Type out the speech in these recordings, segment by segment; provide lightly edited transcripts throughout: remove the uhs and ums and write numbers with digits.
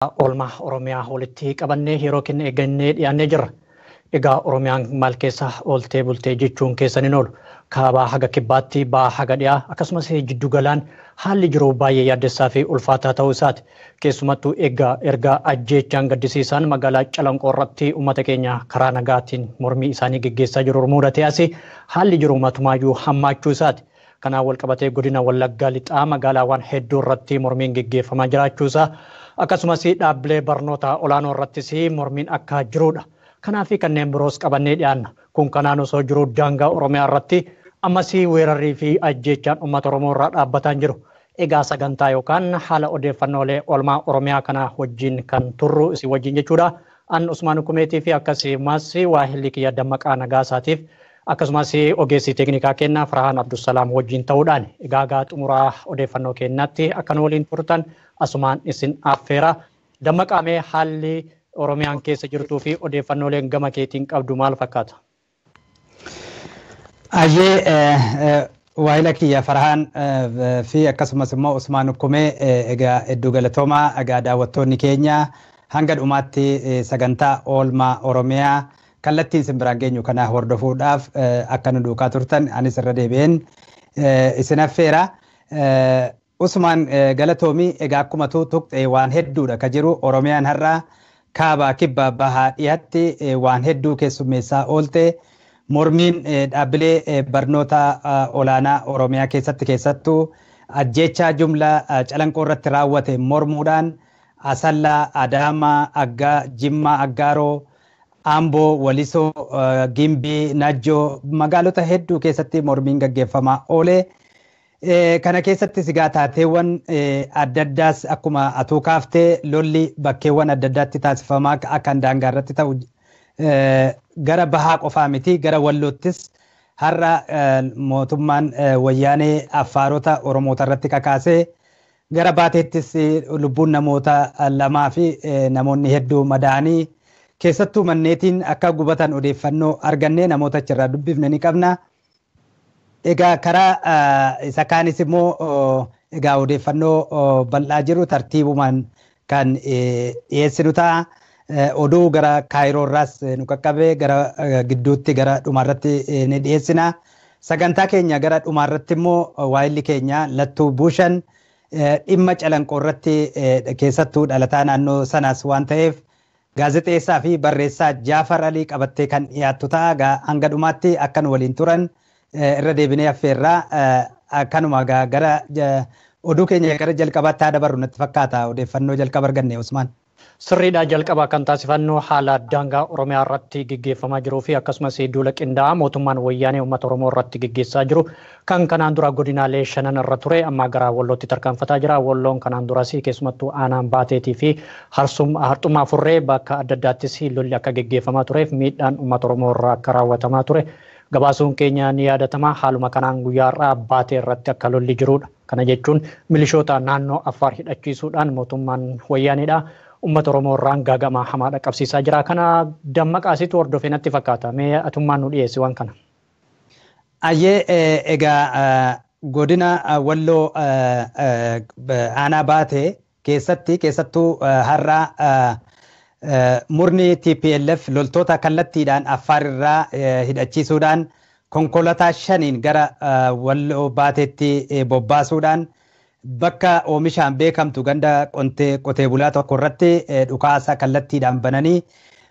Oolmaa Oromiyaa walitti qabannee yeroo kenna eeggannee dhiyaannee jirra. Egaa Oromiyaan maal keessa ooltee bultee jechuun keessan hin oolu. Kaabaa haga kibbaatti, bahaa haga dhiyaa, akkasumas jiddu galaan haalli jiru baay'ee yaaddessaa fi ulfaataa ta'uu isaati. Keessumattuu egaa erga ajjeechaan gaddisiisaan magaalaa Calanqoo irratti uummata keenya karaa nagaatiin mormii isaanii geggeessaa jiru mudatee asii haalli jiru matumaayyuu hammaachuu isaati. Kanaan wal qabatee godina Wallaggaa Lixaa magaalaawwan hedduu irratti mormiin geggeeffamaa jiraachuusaa, akkasumas dhaabbilee barnoota olaanoo irrattis mormiin akka jirudha. Kanaa fi kanneen biroos qabannee dhiyaanna. Kun kanaan osoo jiru daangaa Oromiyaa irratti ammas weerarrii fi ajjeechaan uummata Oromoo irraa dhaabbataa jiru. Egaa sagantaa yookaan haala odeeffannoolee oolmaa Oromiyaa kana wajjin kan turru isin wajjin jechuudha. An Usmaan Kumeetii fi akkasumas waahilli kiyya Dammaqaa Nagaasaatiif, akkasumas ogeessi teeknikaa kennaa Firahaan Abdusalaam wajjin ta'uudhaan egaa gaa xumuraa odeeffannoo kennaatti akka nu waliin turtan asumaan isin affeera. Dammaqaamee, haalli Oromiyaan keessa jirtuu fi odeeffannooleen gama keetiin qabdu maal fakkaata? Ayyee, waahila kiyya Farhaan fi akkasumas immoo Usmaan Kumee, egaa hedduu galatoomaa. Egaa daawwattoonni keenya hanga dhumaatti sagantaa oolmaa Oromiyaa kallattiin isin biraan geenyu kana hordofuudhaaf akka nu duukaa turtan anis irra deebi'een isin affeera. Usmaan, galatoomii. Egaa akkuma tuqxe waan hedduudha ka jiru. Oromiyaan har'a kaabaa, kibba, bahaa, dhiyatti waan hedduu keessummeessaa oolte. Mormiin dhaabbilee barnoota olaanaa Oromiyaa keessatti, keessattuu ajjeechaa jumlaa Calanqoo irratti raawwate mormuudhaan, Asallaa, Adaamaa, Aggaa, Jimmaa, Aggaaroo, Amboo, Walisoo, Gimbii, Najjoo, magaalota hedduu keessatti mormiin gaggeeffamaa oole. Kana keessatti sigaa taateewwan adda addaas akkuma atuu kaaftee lolli bakkeewwan adda addaatti taasifamaa akka daangaa irratti ta'u, gara bahaa qofaa miti, gara Walloottis har'a mootummaan Wayyaanee Affaarota Oromoota irratti kakaasee gara Baateettis lubbuun namoota lamaa fi namoonni hedduu madaa'anii, keessattuu manneetiin akka gubatan odeeffannoo argannee namoota achirraa dubbifne ni qabna. Egaa karaa isa kaanis immoo egaa odeeffannoo bal'aa jiru tartiibumaan kan dhiyeessinu ta'a. Oduu gara Kaayiroo irraas nu qaqqabe gara gidduutti, gara dhumaarratti ni dhiyeessina. Sagantaa keenya gara dhumaarratti immoo waayilli keenya Lattuu Buushan dhimma Calanqoo irratti, keessattuu dhalataa naannoo sanaas waan ta'eef, gaazexeessaa fi barreessaa Jaafar Alii qabattee kan dhiyaattu ta'a. Hanga dhumaatti akka nu waliin turan irra deebinee affeerraa. Akkanuma gara oduu keenya gara jalqabaatti haa dabarru natti fakkaata, odeeffannoo jalqaba arganne, Usmaan. Sirriidha, jalqaba kan taasifannu haala daangaa Oromiyaa irratti geggeeffamaa jiruu fi akkasumas duula qindaa'aa mootummaan Wayyaanee uummata Oromoo irratti geggeessaa jiru kan kanaan dura godinaalee shanan irra ture amma gara Wallootti tarkaanfataa jira. Walloon kanaan duras keessumattuu aanaan Baateetii fi Harxummaa Furree bakka adda addaattis lolli akka geggeeffamaa tureef miidhaan uummata Oromoo irraa akka raawwatamaa ture gabaasuun keenya ni yaadatama. Haaluma kanaan guyyaa har'aa Baatee irratti akka lolli jirudha. Kana jechuun milishoota naannoo Affaar hidhachiisuudhaan mootummaan Wayyaaneedha uummata Oromoo irraan gaagama hamaa dhaqqabsiisaa jira. Kana Dammaqaasitu hordofee natti fakkaata. Mee atummaan nu dhiyeessi waan kana. Ayyee, egaa godina Walloo aanaa Baatee keessatti keessattuu har'a murni TPLF loltoota kallattiidhaan Affaar irraa hidhachiisuudhaan konkolaataa shaniin gara Walloo Baateetti bobbaasuudhaan bakka oomishaan beekamtu ganda qotee bulaa tokko irratti dhukaasa kallattiidhaan bananii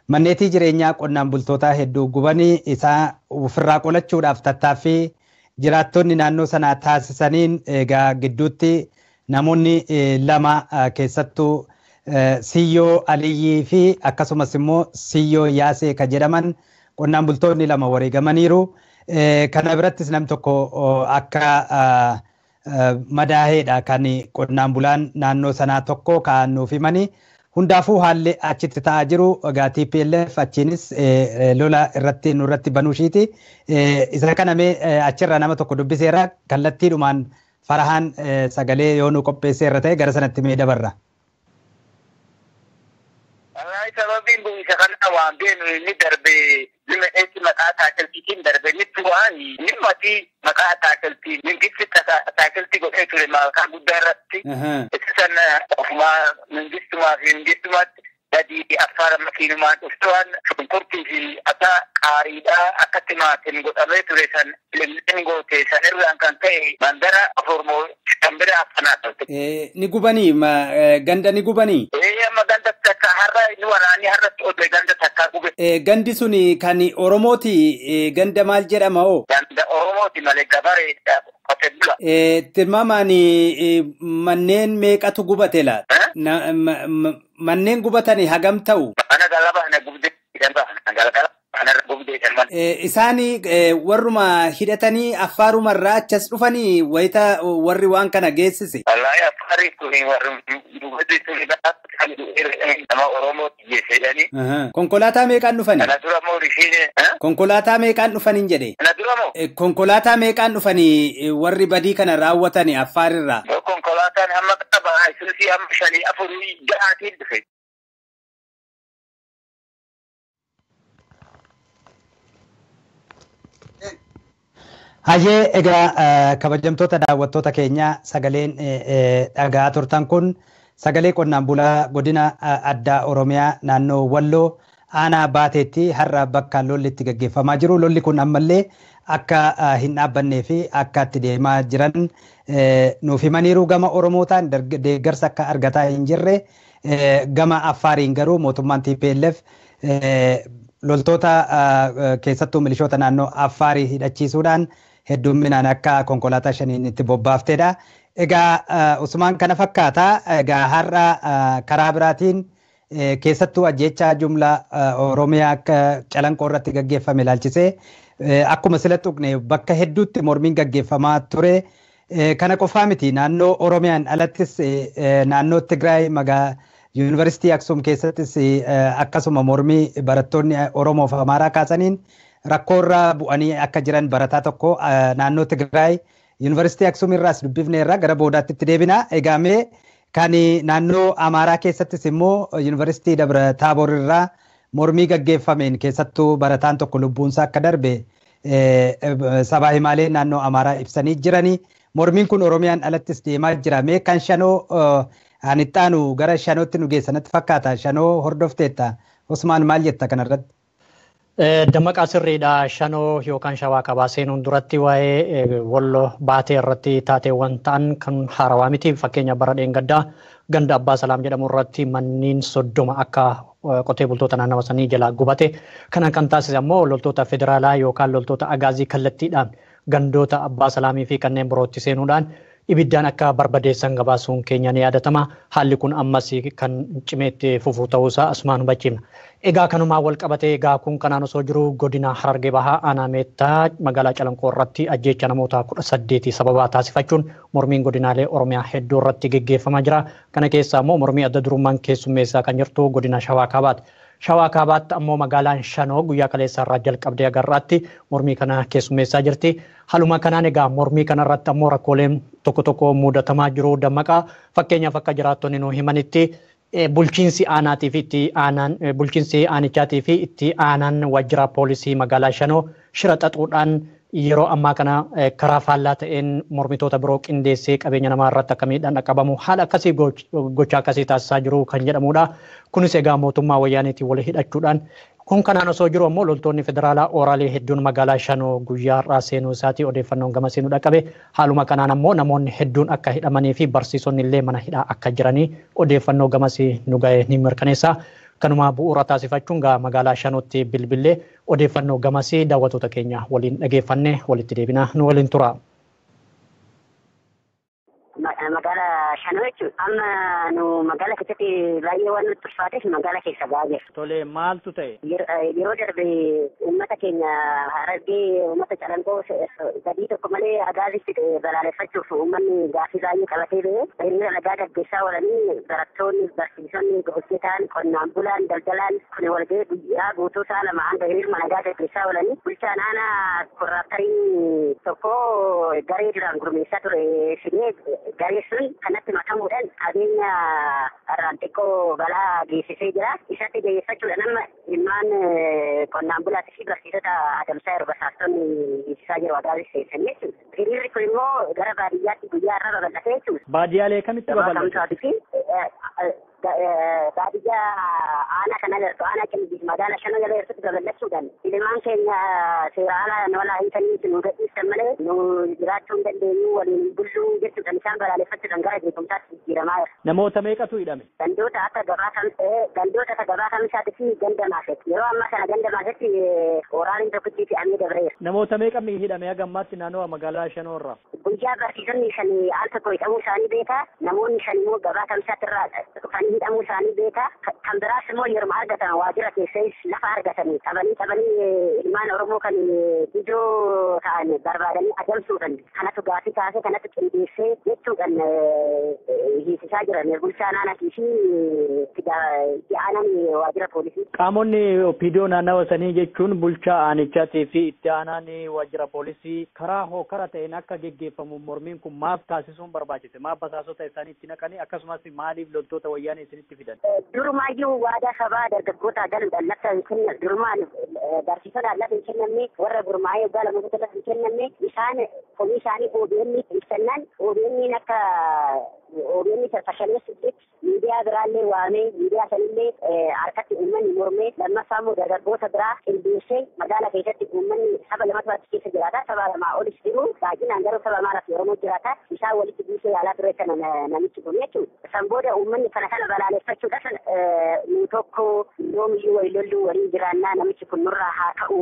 manneetii jireenyaa qonnaan bultootaa hedduu gubanii isaa ofirraa qolachuudhaaf tattaaffii jiraattonni naannoo sanaa taasisaniin egaa gidduutti namoonni lama, keessattuu Siyyoo Aliyyii fi akkasumas immoo Siyyoo Yaasee kan jedhaman qonnaan bultoonni lama wareegamaniiru. Kana birattis nam tokko akka madaaheedha kan qonnaan bulaan naannoo sanaa tokko kan nuuf himani. Hundaafuu haalli achitti ta'aa jiru egaa TPLF achiinis lola irratti nurratti banuu ishiiti. Isa kana mee achirraa nama tokko dubbiseera, kallattiidhumaan Farahaan sagalee yoo nu qopheesseerra ta'e gara sanatti mee dabarra. Sababiin bu'insa kana waan beeknu inni darbe Limeetti maqaa taakeltiitiin darbe nitti waan nimmati maqaa taakeltii mingisti taakeltii godhee ture maqaa guddaa irratti. Isa sana ofumaa mingistumaa fi mingistumaatti gadi affaara makiinumaan dhuftuwaan shunkurtii fi akka qaariidhaa akka timaatiin godhamee ture san limleen goote san irraan kan ka'e mandara afurmoo kan bira akkanaa talte. Ni gubanii ganda ni gubanii? Amma ganda takka har'a ni waraanii har'atti oole ganda takka gube. Gandi sun kan Oromooti ganda maal jedhama hoo? Ganda Oromooti malee gabareedha. Qotee bula. Tilmaamaan manneen meeqatu gubate laata? Manneen gubatanii hagam ta'u? Mana galaba ana gubdee galgala. Isaan warruma hidhatanii affaarumarraa achas dhufanii wayita warri waan kana geessise. Wallaahi affaarri kun warri nama Oromoo geessedhani. Konkolaataa meeqaan dhufani? Kana dura moo ishiin. Konkolaataa meeqaan dhufaniin jedhe? Kana dura moo? Konkolaataa meeqaan dhufanii warri badii kana raawwatani affaarirraa? Konkolaataan hamma qaba Isuusii hamma 5 4 6 dhufe. Hajee egaa kabajamtoota daawwattoota keenya sagaleen dhagaa turtan kun sagalee qonnaan bulaa godina addaa Oromiyaa naannoo Walloo aanaa Baateetti har'a bakka lolli itti gaggeeffamaa jiru. Lolli kun ammallee akka hin dhaabbannee fi akka itti deemaa jiran nuuf himaniiru. Gama Oromootaan deeggarsa akka argataa hin jirre gama Affaariin garuu mootummaan TPLF loltoota keessattuu milishoota naannoo Affaarii hidhachiisuudhaan hedduminaan akka konkolaataa 5 itti bobbaafteedha. Egaa Usmaan kana fakkaata. Egaa har'a karaa biraatiin keessattuu ajjeechaa jumlaa Oromiyaa akka Calanqoo irratti gaggeeffame ilaalchisee akkuma sila tuqne bakka hedduutti mormiin gaggeeffamaa ture. Kana qofaa miti naannoo Oromiyaan alattis naannoo Tigraay magaalaa Yuunivarsiitii Aksuum keessattis akkasuma mormii barattoonni Oromoo fi Amaaraa kaasaniin rakkoorra bu'anii akka jiran barataa tokko naannoo Tigraay Yuunivarsiitii Aksuum irraas dubbifne irraa gara boodaatti itti deebina. Egaa mee kan naannoo Amaaraa keessattis immoo Yuunivarsiitii Dabra Taaboor irraa mormii gaggeeffameen keessattuu barataan tokko lubbuunsaa akka darbe sabaa himaalee naannoo Amaaraa ibsanii jiranii. Mormiin kun Oromiyaan alattis deemaa jira. Mee kan Shanoo ani ittaanu gara Shanootti nu geessanatti fakkaata. Shanoo hordofteetta. Usmaan maal jetta kanarratti? Dammaqaa sirriidha. Shanoo yookaan Shawaa Kaabaa seenuun duratti waa'ee Walloo Baatee irratti taateewwan ta'an kan haarawaa miti. Fakkeenya bara dheengaddaa ganda Abbaa Salaam jedhamu irratti manneen 30 akka qotee bultoota naannawa sanii jalaa gubate. Kana kan taasise ammoo loltoota federaalaa yookaan loltoota agaazii kallattiidhaan gandoota Abbaa Salaamii fi kanneen birootti seenuudhaan ibiddaan akka barbadeessan gabaasuun keenya ni yaadatama. Haalli kun ammas kan cimeetti fufuu ta'uusaa asumaan hubachiifna. Egaa kanumaan wal qabatee egaa kun kanaan osoo jiru godina Harargee Bahaa aanaa Meettaa magaalaa Calanqoo irratti ajjeecha namoota 18 sababaa taasifachuun mormiin godinaalee Oromiyaa hedduu irratti geggeeffamaa jira. Kana keessaa immoo mormii adda durummaan keessummeessaa kan jirtu godina Shawaa Kaabaati. Shawaa Kaabaatti ammoo magaalaan Shanoo guyyaa kaleessaa irraa jalqabdee agarraatti mormii kana keessummeessaa jirti. Haaluma kanaan egaa mormii kanarratti ammoo rakkooleen tokko tokko mudatamaa jiru Dammaqaa. Fakkeenyaaf akka jiraattonni nu himanitti bulchiinsi aanaatii fi itti aanaan bulchiinsi aanichaatii fi itti aanaan waajjira poolisii magaalaa Shanoo shira xaxuudhaan yeroo ammaa kana karaa faallaa ta'een mormitoota biroo qindeessee qabeenya namaa irratti akka miidhaan dhaqqabamu haala akkasii gocha akkasii taasisaa jiru kan jedhamudha. Kunis egaa mootummaa wayyaaniitiin wal hidhachuudhaan kun kanaan osoo jiru ammoo loltoonni federaalaa ooraalee hedduun magaalaa Shanoo guyyaa har'aa seenuu isaatii odeeffannoon gama seenuu dhaqqabe. Haaluma kanaan ammoo namoonni hedduun akka hidhamanii fi barsiisonni illee mana hidhaa akka jiranii odeeffannoo gamasii nu ga'e ni mirkaneessa. Kanuma bu'uura taasifachuun gaa magaalaa Shanootti bilbilee odeeffannoo gamasii daawwattoota keenya waliin dhageeffanne walitti deebina nu waliin tura. Magaalaa Shanoo jechuun amma nu magaalaa keessatti baay'ee waan nutti ulfaateef magaalaa keessa ba'aa jirra. Tolee, maaltu ta'e? Yeroo darbe uummata keenya Harargee uummata Calanqoo sadii tokko malee agaazitti balaaleffachuuf uummanni gaaffii baay'ee qabatee ba'e hiriira nagaa gaggeessaa oolanii barattoonni, barsiisonni, hojjetaan, qonnaan bulaan, daldalaan kun walga'ee guyyaa guutuu sa'a 2 hanga hiriiruma nagaa gaggeessaa oolanii bulchaan aanaa korraaptarii tokko garee duraan gurmeessaa ture fidee garee sun kanatti Uummatatti makamuudhaan qabeenya irraan xiqqoo balaa geessisee jira. Isatti geeffachuudhaan amma ilmaan qonnaan bulaatii fi barsiisota adamsaa yeroo basaastonni geessisaa jiru agaazii seensanii jechuudha. Hiriirri kun immoo gara baadiyyaatti guyyaa irraa babal'atee jechuudha. Baadiyyaalee kamitti babal'ate? Baadiyyaa aanaa kana jirtu aanaa Qimbii magaalaa Shanoo jala jirtutti babal'achuudhaan ilmaan keenya seera alaa nu walaa hiikanii nu gadhiisan malee nu jiraachuu hin dandeenyu waliin bulluu jechuudhaan isaan balaaleffachuudhaan gara jeequmsaatti jijjiiramaa jira. Namoota meeqatu hidhame? Gandoota akka gabaa kamisaatii fi ganda maashetti. Yeroo ammaa kana ganda maashetti waraanni tokkitti fe'amee dabreera. Namoota meeqa hidhame haga ammaatti naannoo magaalaa Shanoo irraa? Guyyaa barsiisonni shan al tokko hidhamuu isaanii beekaa. Namoonni shan immoo gabaa kamisaatti irraa dhufanii hidhamuu isaanii beekaa. Kan biraas immoo yeroo argatan waajjira keessas lafa argatanii qabanii ilmaan Oromoo kan ijoo ta'an barbaadanii adamsuudhaan kanatu gaafii kaasee kanatu qindeessee jechuudhaan hiisisaa jiran bulchaa naannoo fi itti aanan waajjira poolisii. Qaamonni OPDO naannawa sanii jechuun bulchaa aanichaatii fi itti aanaan waajjira poolisii karaa hookara ta'een akka geggeeffamu mormiin kun maaf taasisuun barbaachise? Maaf basaasota isaanii itti naqanii akkasumas maaliif loltoota wayyaanee isinitti fidan? Durumaayyuu waadaa sabaa dargaggoota galuudhaan lafa hin kennan durumaan barsiisotaan lafa hin kennamne warra gurmaa'ee waggaa lamoota lafa hin kennamne isaan komii isaanii OBN ibsannaan OBN akka OBN fashaleessutti miidiyaa biraallee waamee miidiyaa sanillee harkatti uummanni mormee lammaffaa immoo dargaggoota biraa qindeessee magaalaa keessatti uummanni saba lamatu achi keessa jiraata saba lamaa olis jiru baay'inaan garuu saba Amaaraa fi Oromoo jiraata isaan walitti buusee yaalaa ture kana namichi kun jechuudha. San booda uummanni kana kana balaaleffachuudhaaf nu tokko yoomiyyuu wal lolluu waliin jiraannaa namichi kun nurraa haa ka'u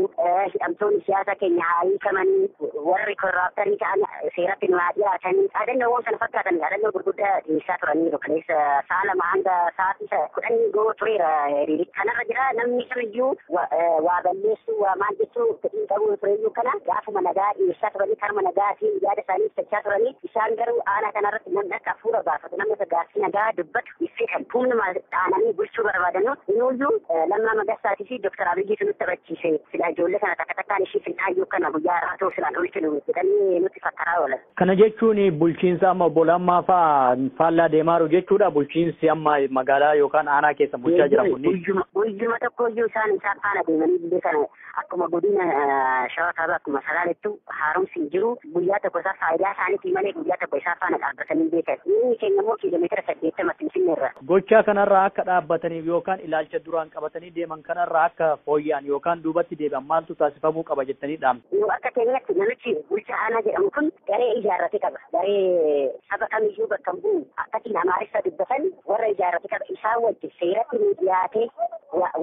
hidhamtoonni siyaasa keenya haa hiikamanii warri korraaptarii ta'an seeratti nu haa dhiyaatanii dhaadannoowwan kana fakkaatan dhaadannoo gurguddaa dhiyeessaa turaniiru kaleessa sa'a lama hanga sa'aatii 10 goo tureera hiriirri. Kanarra jira namni kamiyyuu waa balleessuu waa maal jechuu fedhii qabu tureyyuu kana gaafuma nagaa dhiyeessaa turanii karma nagaatiin yaada isaanii ibsachaa turanii isaan garuu aanaa kanarratti namni akka hafuura baafatu namni akka gaaffii nagaa dubbatu ibsitan humnuma dhaananii bulchuu barbaadanu inuuyyuu Lammaa Magarsaatii fi Dooktar Abiyyiitu nutti taphachiise sila ijoollee kana takka takkaan ishii finxaayyuu kana guyyaa har'aa ta'u silaan oolchinu jedhanii nutti fakkaraa oolan. Kana jechuun bulchiinsa amma obbo Lammaa fa'aa faallaa deemaa jiru jechuudha. Bulchiinsi amma magaalaa yookaan aanaa keessa bulchaa jiran kunniin. Guyyuma tokko iyyuu isaan faana deemanii illee kana akkuma godina Shawaa Kaabaa akkuma Salaaleettu haaromsi hin jiru guyyaa tokko isaa faayidaa isaaniitii malee guyyaa tokko isaa faana dhaabbatanii beekan. Inni keenya immoo kiiloomeetira 80 Finfinneerra. Gochaa kanarraa akka dhaabbataniif yookaan ilaalcha duraan qabatanii deeman kanarraa akka fooyya'an yookaan duubatti deebi'an maaltu taasifamuu qaba jettanii dhaamtu? Nu akka keenyatti namichi bulchaa aanaa jedhamu kun garee ijaarrate qaba. Garee saba kamiyyuu bakka hin bu'u akkasiin Amaariffa dubbatan warra ijaarrate qaba. Isaan wajjin seeratti nu dhiyaatee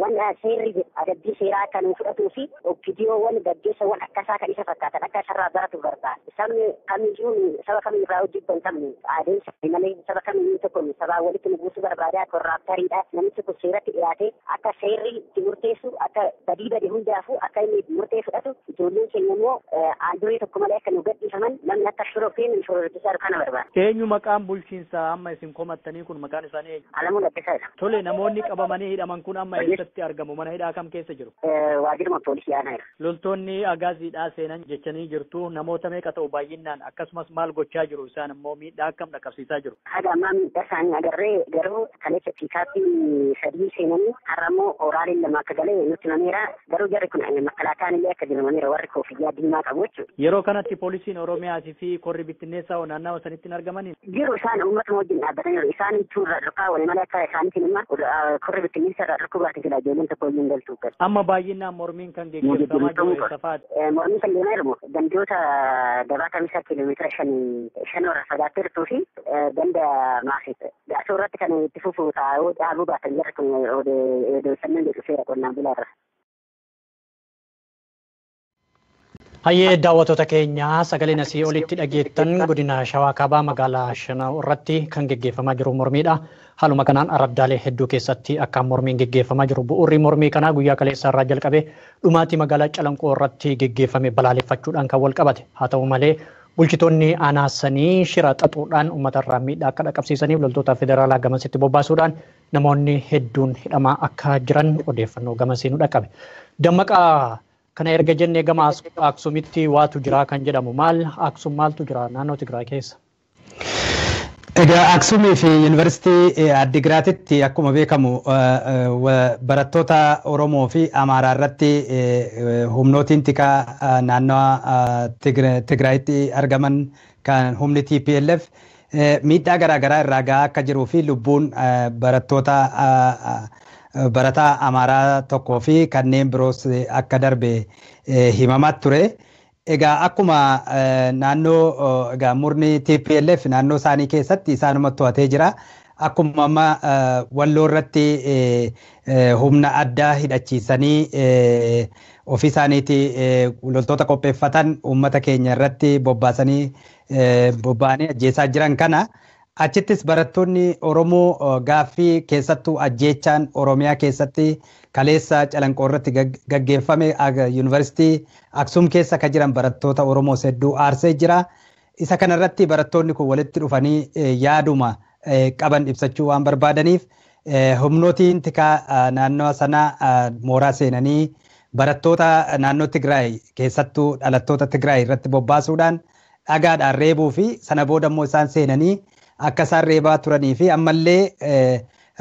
wanna seerri adabbii seeraa akka nu fudhatuu fi OPDOwwan gaggeessawwan akkasaa kan isa fakkaatan akka isarraa baratu barbaada. Sabni kamiyyuu saba kamiyyuu hojii hin qabne adeemsa malee saba kamiyyuu tokko sabaa walitti nu buusuu barbaada korraaptariidha. Namichi kun seeratti dhiyaatee akka seerri itti murteessu akka badii bade hundaafuu akka inni murtee fudhatu ijoolleen keenya immoo aandurii tokko malee akka nu gadhiifaman namni akka shorofeen shororchisaa kana barbaada. Eenyu maqaan bulchiinsaa amma isin komattanii kun maqaan isaanii eenyu? Alamuu Laggasaadha. Tole namoonni qabamanii hidhaman kun amma eessatti argamu? Mana hidhaa kam keessa jiru? Waajjiruma poolisii aanaa jira. Loltoonni agaaziidhaa seenan jechanii jirtu. Namoota meeqa ta'u baay'inaan akkasumas maal gochaa jiru isaan immoo miidhaa akkam dhaqqabsiisaa jiru? Haga ammaa miidhaa isaanii agarree garuu kaleessa piikaappii 3 seenanii har'a immoo oraaliin 2 akka galee nutti himameera. Garuu jarri kun makalaakaan illee akka jiru himameera warri koofiyyaa diimaa qabu jechuudha. Yeroo kanatti poolisiin Oromiyaatii fi korri bittinneessaa naannawa sanitti hin argamanii? Jiru isaan uummatuma wajjin dhaabbataniiru. Isaan irraa dhorkaa walii malee akka isaaniitiin immoo korri bittinneessaa irraa dhorkuu baate jira ijoolleen tokko iyyuu hin galtu. Amma baay'inaan mormiin kan geggeeffamaa jiru eessa fa'aati? Mormiin kan deemaa jiru gandoota gabaa kamisaa kiiloomeetira 5 irraa fagaattee jirtuu fi ganda maasii. Gaasoo irratti kan itti fufu taa'uu dhaabuu baatan jarri kun odeeffannoon jedhu seera qonnaan bulaa irra. Hayyee daawwattoota keenya sagaleen asii olitti dhageettan godina Shawaa Kaabaa magaalaa Shanoo irratti kan geggeeffamaa jiru mormiidha. Haaluma kanaan araddaalee hedduu keessatti akka mormiin geggeeffamaa jiru bu'uurri mormii kanaa guyyaa kaleessa irraa jalqabee dhumaatii magaalaa Calanqoo irratti geggeeffame balaaleffachuudhaan kan wal qabate. Haa ta'u malee bulchitoonni aanaa sanii shira xaxuudhaan uummatarraa miidhaa akka dhaqqabsiisaniif loltoota federaalaa gamasitti bobbaasuudhaan namoonni hedduun hidhamaa akka jiran odeeffannoo gamasii nu dhaqqabe. Dammaqaa kana erga jennee gama Aksuumitti waatu jira kan jedhamu maal Aksuum maaltu jira naannoo Tigraay keessa? Egaa Aksumii fi Yuunivarsiitii Addigiraatitti akkuma beekamu barattoota Oromoo fi Amaaraa irratti humnootiin tikaa naannoo Tigraayitti argaman kan humni TPLF miidhaa garaagaraa irraa gahaa akka jiruu fi lubbuun barattoota barataa Amaaraa tokkoo fi kanneen biroos akka darbe himamaa ture. Egaa akkuma naannoo egaa murni TPLF naannoo isaanii keessatti isaanuma to'atee jira. Akkuma amma Walloo irratti humna addaa hidhachiisanii ofii isaaniiti loltoota qopheeffatan uummata keenya irratti bobbaasanii bobba'anii ajjeesaa jiran kana. Achittis barattoonni Oromoo gaaffii keessattuu ajjeechaan Oromiyaa keessatti kaleessa Calanqoo irratti gaggeeffame Yuunivarsiitii Aksum keessa kan jiran barattoota Oromoo hedduu aarsee jira. Isa kanarratti barattoonni kun walitti dhufanii yaaduma qaban ibsachuu waan barbaadaniif humnootiin tikaa naannoo sanaa mooraa seenanii barattoota naannoo Tigraay keessattuu dhalattoota Tigraay irratti bobbaasuudhaan dhagaadhaan reebuu fi sana booda immoo isaan seenanii akka isaan reebaa turanii fi ammallee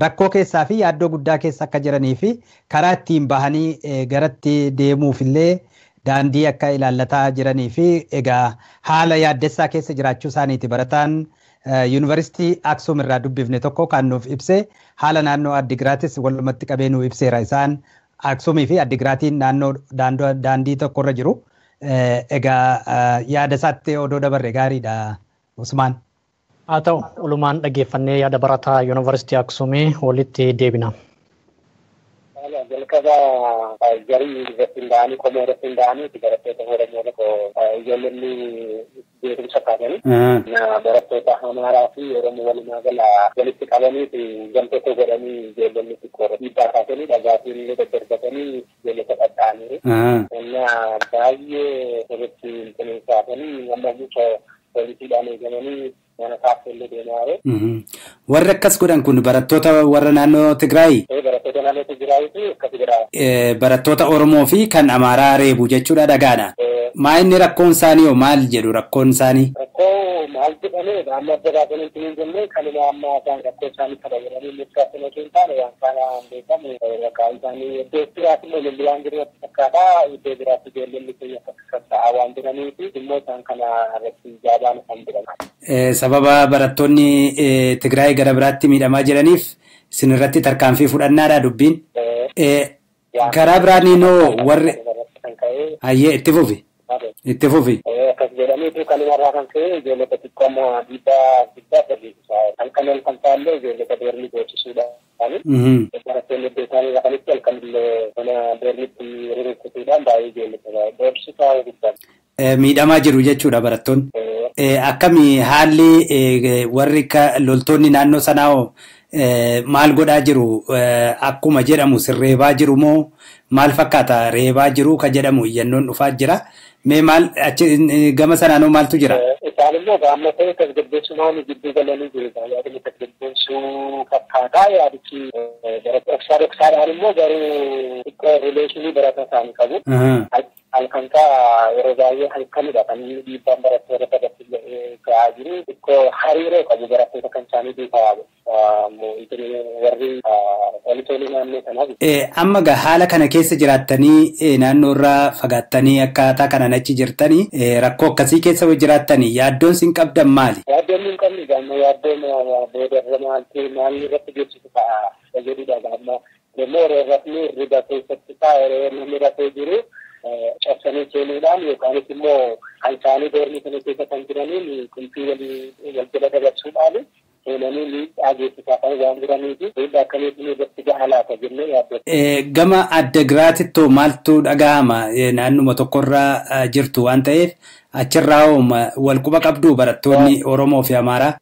rakkoo keessaa fi yaaddoo guddaa keessa akka jiranii fi karaa ittiin bahanii garatti deemuuf illee daandii akka ilaallataa jiranii fi egaa haala yaaddessaa keessa jiraachuu isaaniiti barataan Yuunivarsiitii Aksum irraa dubbifne tokko kan nuuf ibse. Haala naannoo Addigiraatis walumatti qabee nuuf ibseera. Isaan Aksumii fi Addigiraatiin naannoo daandii tokkorra jiru. Egaa yaada isaatti odoo dabarre gaariidha, Usmaan. Haa ta'u, olumaan dhaggeeffannee yaada barataa Yuunivarsiitii Aksumii walitti deebina. Jalqaba jarii irratti hundaa'anii, qomoo irratti hundaa'anii barattoota Oromoo tokko ijoolleen beekumsa kaasanii barattoota Amaaraa fi Oromoo walumaa gala walitti qabanii gam tokko godhanii ijoolleen xiqqoo dhiibbaa kaasanii dhagaatiin illee daddarbatanii ijoollota dhadha'anii baay'ee walitti kaasanii amma poolisiidhaan eegamanii mana kaaffeellee deemaa jiru. Warri akkas godhan kun barattoota warra naannoo Tigraay? Barattoota naannoo Tigraayitu akkas godha. Barattoota Oromoo fi kan Amaaraa reebu jechuudha dhagaadha. Maa inni rakkoon isaanii hoo maal jedhu rakkoon isaanii? Rakkoo maal jedhamee amma adda baasanii hin jenne, kanuma amma isaan rakkoo isaanii kabajaanii murtaa'an osoo hin taane waan kana beekamu maqaan isaanii iddoo biraatti immoo lolli waan jiru natti fakkaata. Iddoo biraatti ijoolleen keenya akka ta'aa waan jiraniif immoo isaan kana irratti jaabaan kan jiran. Sababa barattoonni Tigraay gara biraatti miidhamaa jiraniif isin irratti tarkaanfii fudhannaadha dubbiin. Karaa biraaniinoo warri. Hayyee, itti fufi. Itti fufi. Akkas jedhaniitu kanuma irraa kan ka'e ijoollota xiqqoo ammoo dhiibbaa guddaa dhageessisaa. Halkan halkan faallee ijoollota doormii gochisuudhaan barattoonni iddoo isaanii rafanitti halkan illee mana doormitti rurrukkutuudhaan baay'ee ijoollota doorsisaa guddaa. Miidhamaa jiru jechuudha barattoonni. Akkami haalli warri loltoonni naannoo sanaa hoo maal godhaa jiru? Akkuma jedhamu sirreebaa jiru moo maal fakkaata? Reebaa jiru ka jedhamu iyyannoon dhufaa jira. Mee maal achi gama sanaanoo maaltu jira? Isaan immoo amma ta'e tasgabbeessumaan gidduu galanii jiru. Yaadni tasgabbeessuu fakkaata yaadichi dhoksaa dhoksaadhaan immoo garuu xiqqoo rileeshinii barataa isaanii qabu. Halkan kaa yeroo baay'ee halkanidha kan inni dhiibbaan barattoota irratti ga'aa jiru. Xiqqoo hariiroo qabu barattoota kan isaanii duukaa warri poolisoonni naannoo sanaa. Amma gaa haala kana keessa jiraattanii, naannoo irraa fagaattanii, akkaataa kanaan achi jirtanii, rakkoo akkasii keessa jiraattanii yaaddoon sin qabdan maali? Yaaddoon hin qabnu gaamma yaaddoon boodarra maaltu maal irratti geessisu ta'a jedhudha gaamma. Yommuu yeroo rafni hirriba keessatti ta'a, yeroo namni rafee jiru cabsanii seenuudhaan yookaanis immoo kan isaanii doormii sana keessa kan jiraniin qulfii wal jala dabarsuudhaan seenanii miidhaa geessisaa kan waan jiranii fi miidhaa akkamiitiin irratti gaha laata jennee yaaddatu. Gama adda giraatittoo maaltu dhaga'ama? Naannuma tokkorra jirtu waan ta'eef achirraa hoo wal quba qabdu barattoonni Oromoo fi Amaaraa?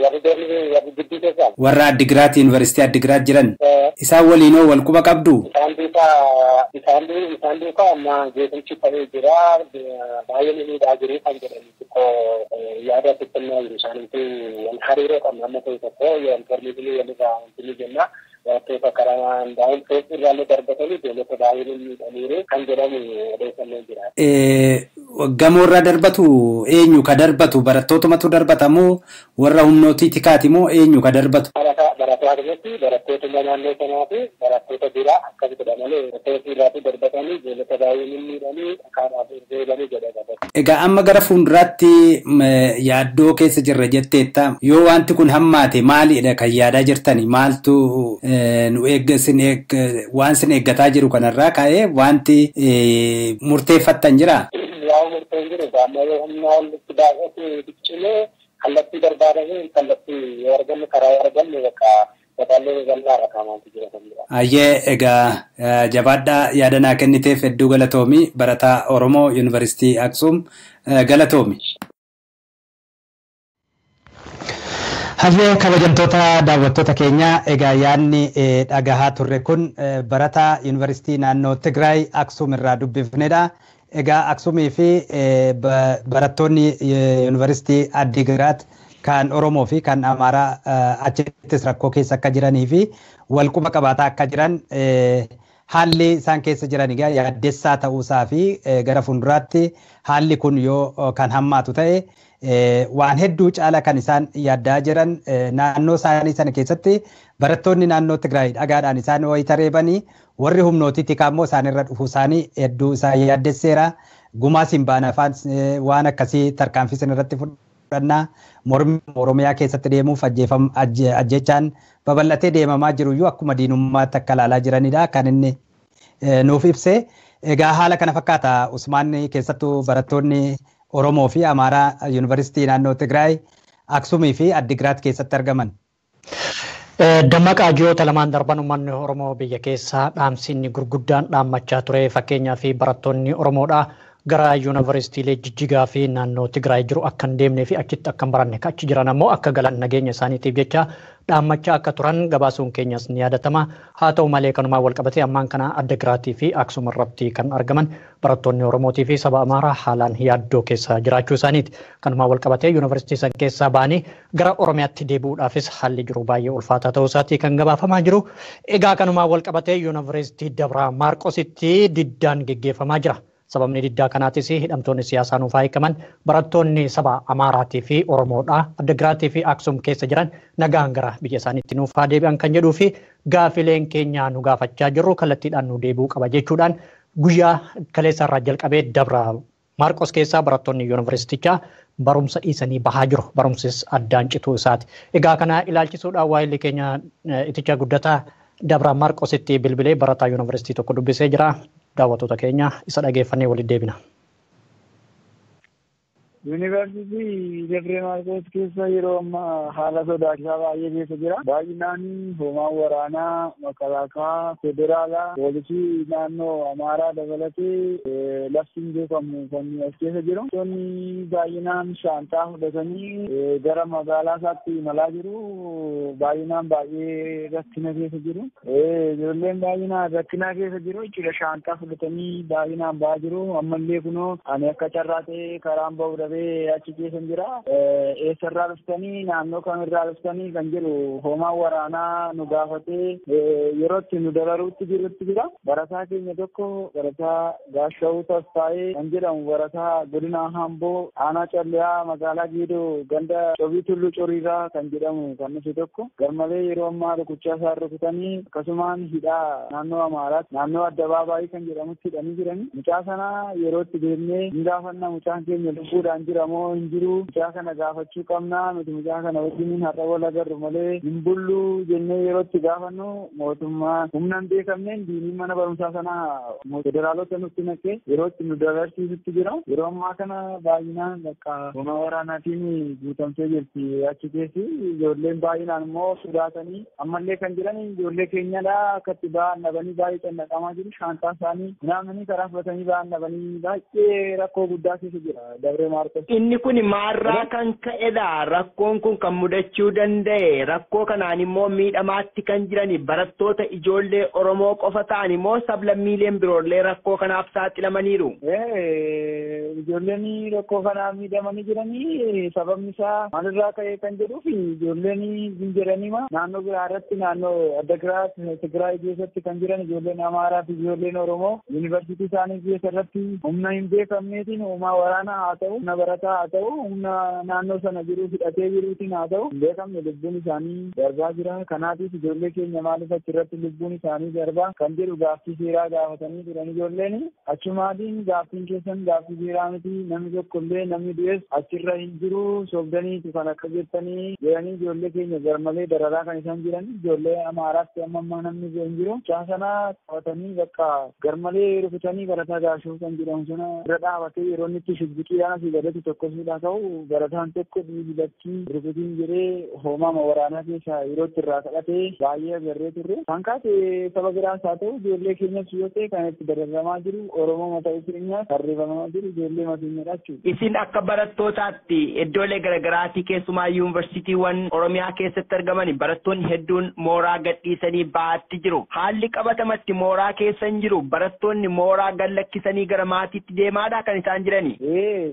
Warri doormii warri gidduu keessaa? Warra Addigiraat, Yuunivarsiitii Addigiraat jiran. Isaan waliinoo wal quba qabdu? Isaan duukaa amma jeequmsi ta'ee jira, baay'ee miidhaa jiru kan jedhan xiqqoo yaada xixinnaa jiru. Isaaniitu wal hariiroo qabna amma ta'e tokko intarneetii walirraa wanti ni jenna. Barattoota karaa daa'im irraallee darbatanii ijoollota baay'ee miidhaniiru kan jedhamu odeeffannoo jira. Gamoorraa darbatu eenyu ka darbatu? Barattootumatu darbata moo warra humnootii tikaati moo eenyu ka darbatu? Barattoota barattoota naannoo sanaa fi barattoota biraa akkas godha malee barattoota irraatti darbatanii ijoollota baay'ee mimmiidhanii akaadhaaf reebanii jedha. Egaa amma gara fuulduraatti yaaddoo keessa jirra jetteetta. Yoo wanti kun hammaate maalidha kan yaadaa jirtani? Maaltu nu waan sin eeggataa jiru kanarraa ka'ee wanti murteeffattan jira? Yaa murteen jiru amma yoo humna walitti baay'ate cimee kallattii barbaadamee kallattii yoo arganne karaa yoo arganne bakka bataallee bal'aadha qaamaantu jira kan jira. Ayyee egaa jabaadhaa yaada naa kenniteef hedduu galatoomi. Barataa Oromoo Yuunivarsiitii Aksuum galatoomi. Hayyee kabajamtoota daawwattoota keenyaa, egaa yaadni dhagahaa turre kun barataa Yuunivarsiitii naannoo Tigraay Aksuum irraa dubbifnedha. Egaa Aksumii fi barattoonni Yuunivarsiitii Addigiraat kan Oromoo fi kan Amaaraa achittis rakkoo keessa akka jiranii fi walquba qabaataa akka jiran, haalli isaan keessa jiran egaa yaaddessaa ta'uusaa fi gara fuulduraatti haalli kun yoo kan hammaatu ta'e waan hedduu caala kan isaan yaaddaa jiran, naannoo isaanii sana keessatti barattoonni naannoo Tigraay dhagaadhaan isaan wayita reebanii warri humnootii tikaa immoo isaanirra dhufuu isaanii hedduu isaan yaaddesseera. Gumaa siin baana afaan waan akkasii tarkaanfii isin irratti fudhannaa, mormi Oromiyaa keessatti deemuuf ajjechaan babal'atee deemamaa jiru iyyuu akkuma diinummaatti akka ilaalaa jiranidha kan inni nuuf ibse. Egaa haala kana fakkaata Usmaan, keessattuu barattoonni Oromoo fi Amaaraa Yuunivarsiitii naannoo Tigraay Aksumii fi Addigiraat keessatti argaman. Dammaqaa, ji'oota lamaan darban uummanni Oromoo biyya keessaa dhaamsinni gurguddaan dhaammachaa ture, fakkeenyaa fi barattoonni Oromoodhaa gara yuunivarsiitiilee Jijjigaa fi naannoo Tigraay jiru akka hin deemnee fi achitti akka hin baranne, achi jiran ammoo akka galan nageenya isaaniitiif jecha dhaammachaa akka turan gabaasuun keenyas ni yaadatama. Haa ta'u malee kanumaan wal qabatee ammaan kana Addigiraatii fi Aksum irratti kan argaman barattoonni Oromootii fi saba Amaaraa haalaan yaaddoo keessa jiraachuu isaaniiti. Kanumaan wal qabatee yuunivarsiitii san keessaa ba'anii gara Oromiyaatti deebi'uudhaafis haalli jiru baay'ee ulfaataa ta'uu isaatii kan gabaafamaa jiru. Egaa kanumaan wal qabatee Yuunivarsiitii Dabra Maarqositti diddaan geggeeffamaa jira. Sababni diddaa kanaatis hidhamtoonni siyaasaa nuuf haa hiikaman, barattoonni saba Amaaraatii fi Oromoodhaa Addigiraatii fi Aksum keessa jiran nagaan gara biyya isaaniitti nuuf haa deebi'an kan jedhuu fi gaafileen keenya nu gaafachaa jirru kallattiidhaan nu deebi'uu qaba jechuudhaan guyyaa kaleessa irraa jalqabee Dabra Maarqos keessaa barattoonni yuunivarsiitichaa barumsa dhiisanii bahaa jiru. Barumsis addaan cituu isaati. Egaa kana ilaalchisuudhaan waa'illi keenya Iticha Guddataa Dabra Maarqositti bilbilee barataa yuunivarsiitii tokko dubbisee jira. Daawwattoota keenya, isa dhageeffannee walitti deebina. Yuunivarsiitii Dabre Maarqos keessa yeroo ammaa haala sodaachisaa baay'ee keessa jira. Baay'inaan hoomaan waraanaa, makalaakaa, federaalaa, poolisii naannoo Amaaraa dabalatee lafti hin beekamu kan as keessa jiru. Wantoonni baay'inaan shaantaa fudhatanii gara magaalaa isaatti imalaa jiru. Baay'inaan baay'ee rakkina keessa jiru. Ijoolleen baay'inaan rakkina keessa jiru jechuudha. Shaantaa fudhatanii baay'inaan ba'aa jiru. Ammallee kunoo ani akka carraa ta'ee karaan ba'uu dhabee achi keessa jira. Eessarraa dhuftanii, naannoo kamirraa dhuftanii kan jedhu hoomaan waraanaa nu gaafatee yeroo itti nu dararuutti jirutti jira. Barataa keenya tokko, barataa Gaashawuu Tasfaayee kan jedhamu, barataa godina Hamboo aanaa Calliyaa magaalaa Giidoo ganda Cobii Tulluu Coriiraa kan jedhamu kan dhufe tokko garmalee yeroo ammaa rukuchaa isaan rukutanii akkasumaan hidhaa naannoo Amaaraatti naannoo Addabaabaayii kan jedhamutti hidhanii jirani. Mucaa sana yeroo itti deemnee hin gaafanna, mucaan keenya lubbuudhaan jira moo hin jiru, mucaa kana gaafachuu qabna nuti, mucaa kana wajjiniin har'a wal agarru malee hin bullu jennee yeroo itti gaafannu, mootummaa humna hin beekamneen diiniin mana barumsaa sana federaalota nutti naqee yeroo itti nu dabarsiisutti jira. Yeroo ammaa kana baay'inaan bakka humna waraanaatiin guutamtee jirti achi keessi. Ijoolleen baay'inaan immoo sodaatanii ammallee kan jiran ijoollee keenyadha, akka itti ba'an dhabanii baay'ee cannaqamaa jiru. Shaantaa isaanii naamanii karaa fudhatanii ba'an dhabanii baay'ee rakkoo guddaa keessa jira Dabre Maarqos. tokko. Inni kun maarraa kan ka'edha. Rakkoon kun kan mudachuu danda'e. Rakkoo kanaan immoo miidhamaatti kan jiran barattoota ijoollee Oromoo qofa ta'an immoo sablammiileen biroollee rakkoo kanaaf saaxilamaniiru. Ijoolleen rakkoo kanaaf miidhamanii jiranii sababni isaa maalirraa ka'e kan jedhuuf ijoolleen hin jedhaniima naannoo biraa irratti naannoo Addagiraat Tigraay keessatti kan jiran ijoolleen Amaaraa fi ijoolleen Oromoo yuunivarsiitii isaanii keessa irratti humna hin beekamneetiin humna waraanaa haa ta'u humna barataa haa ta'u humna naannoo sana jiru hidhatee jiruutiin haa ta'u hin beekamne lubbuun isaanii darbaa jira. Kanaatiif ijoollee keenya maaliif achirratti lubbuun isaanii darbaa kan jedhu gaaffii seeraa gaafatanii turan ijoolleen achumaatiin gaaffiin keessan gaaffii seeraa miti namni tokkollee namni du'es achirra hin jiru sobdaniitu kan akka jettanii jedhanii ijoollee keenya garmalee dararaa kan isaan jiran ijoollee Amaaraatti amma ammaa namni hin jiru. Mucaa sana qabatanii bakka garmalee rukutanii barataa Gaashoo kan jedhamu sana irra dhaabatee yeroo inni itti shubbiqiidhaan asii gadatti tokkosuudhaa ka'u barataan tokko dhiibi rukutiin jedhee hoomama waraanaa keessaa yeroo itti irraa kadhatee baay'ee agarree turre. Kan kaase saba biraas haa ta'u ijoollee keenyas yoo ta'e kan itti dararamaa jiru Oromoo mataa keenyaa tarreeffamaa jiru ijoollee mateenyadha jechuudha. Isin akka barattootaatti iddoolee garaagaraatii keessumaa yuunivarsiitiiwwan Oromiyaa keessatti argaman barattoonni hedduun mooraa gadhiisanii ba'aatti jiru. Haalli qabatamatti mooraa keessa hin jiru. Barattoonni mooraa gad lakkisanii gara maatiitti deemaadha kan isaan jirani.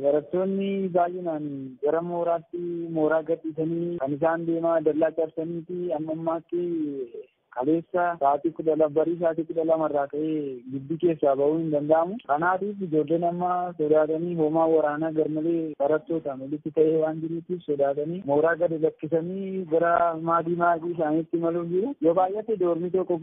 Barattoonni baay'inaan gara mooraatti mooraa gadhiisanii kan isaan deemaa dallaa cabsanii fi amma ammaatti kaleessa sa'aatii 12 barii sa'aatii 12 irraa ka'ee gibbii keessaa ba'uu hin danda'amu. Kanaatiif ijoolleen amma sodaatanii hoomaa waraanaa garmalee barattootaan walitti ta'ee waan jiruutiif sodaatanii mooraa gadi lakkisanii gara maatii maatii isaaniitti imaluuf jiru. Yoo baay'ate doormii tokko